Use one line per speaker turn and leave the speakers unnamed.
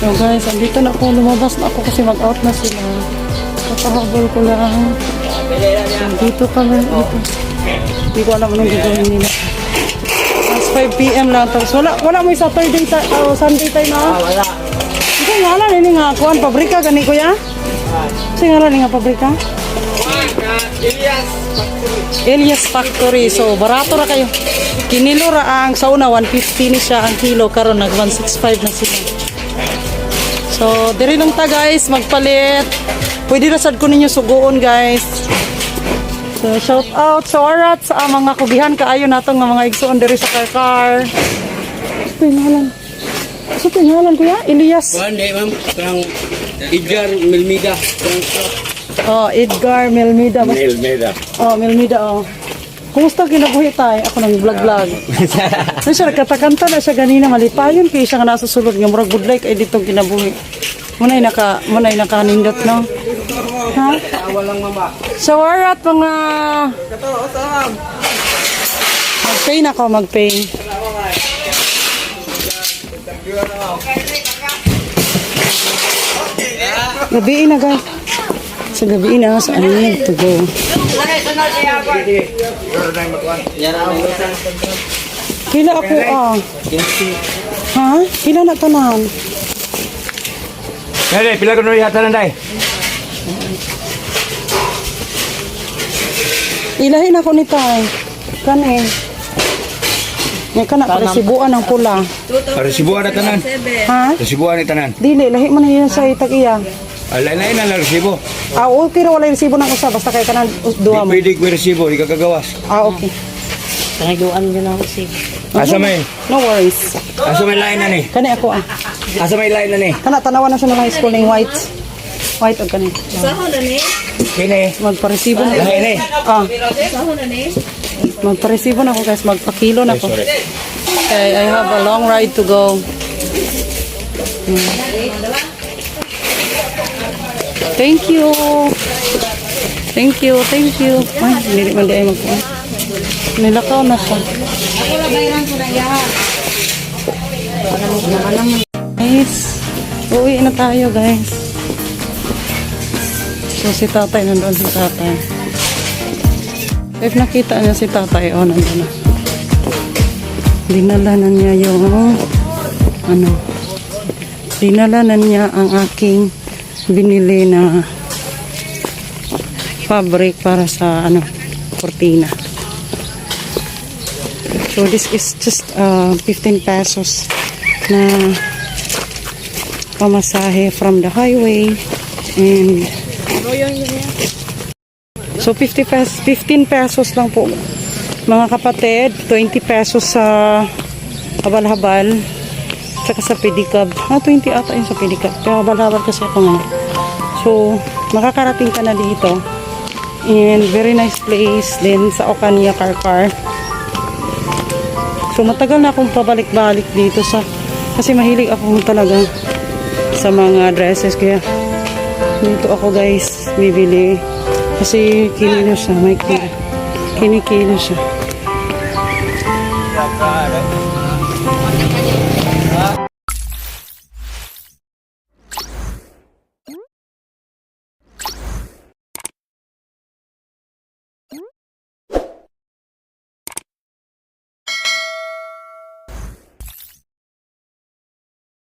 So guys, andito na ako. Lumabas na ako kasi mag-out na sila. Kapahabol ko lang. So, dito kami. Dito. Hindi ko alam anong gagawin nila. Tapos 5 p.m. lang. Tapos wala mo Saturday oh, Sunday time na.
Wala.
Ito ngalan ini nga kuan pabrika gani, kuya? Sa ngalan ni nga pabrika?
Elias.
Elias Factory. So barato ra kayo. Kinilo ra ang sa una 150 ni siya ang kilo, karon nag 165 na sila. So diri lang ta, guys, magpalit. Pwede ra sad ko ninyo suguon, guys. So shout out sa Warat sa mga kugihan kaayo nato nga mga igsuon diri sa Carcar. Ito yung ngalan. So ito yung ngalan, kuya? Elias.
Kuan di, ma'am, kanang Edgar Milmida.
Oh, Edgar Melmida.
Milmida.
Oh, Melmida, oh. Kumusta kinabuhi, tay? Ako nang vlog-vlog. Ano siya, nagkatakanta na siya ganina, malipayon kay siya nga nasa sulod nga murag budlay kay ditong kinabuhi. Muna'y nakahanindot, no? Ha?
Walang mama.
So, alright, mga mag-pay na ako, mag-pay. Gabi na, guys. Sa gabi na, so I need to go. Kila ako, ah. Ha? Kila na tanan?
Dai, pila ko nuri hatanan, dai.
Ilahin ako ni Tay. Kani. Nga kana para sibuan ang pula.
Resibuan na tanan.
Ha?
Resibuan ni tanan.
Dili, lahi man na yun sa itag iya.
Alay na ina na resibo.
Ah, okay ra, wala yung resibo ng usa basta kay kanan
Di
duha mo.
pwede ko resibo, di ka kagawas.
Ah, okay.
Pangaduan yun ako si
Asa may?
No worries.
Asa may lain na ni?
Kani ako ah.
Asa may lain na ni?
Kana tanawan na siya ng high school ning white. White og kani.
Kini.
Magparesibo na.
Lain ni.
Ah. Magparesibo na ako, guys, magpakilo na ako.
Sorry.
Okay, I have a long ride to go. Thank you. Thank you, thank you. Ay, hindi man di ay magkuhan. Nilakaw na siya. Guys, uwi na tayo, guys. So si tatay, nandoon si tatay. If nakita niya si tatay, oh, nandun na. Dinala na niya yung, ano, dinala na niya ang aking binili na fabric para sa, ano, kortina. So this is just 15 pesos na pamasahe from the highway and so 50 pesos, 15 pesos lang po, mga kapatid, 20 pesos sa habal-habal tsaka sa pedicab. Ah, 20 ata yun sa pedicab. Pero habal-habal kasi ako nga. So, makakarating ka na dito. And very nice place din sa Ocaña, Carcar. So, matagal na akong pabalik-balik dito sa kasi mahilig ako talaga sa mga dresses, kaya dito ako, guys, bibili kasi kinilo siya, may kilo, kinikilo siya.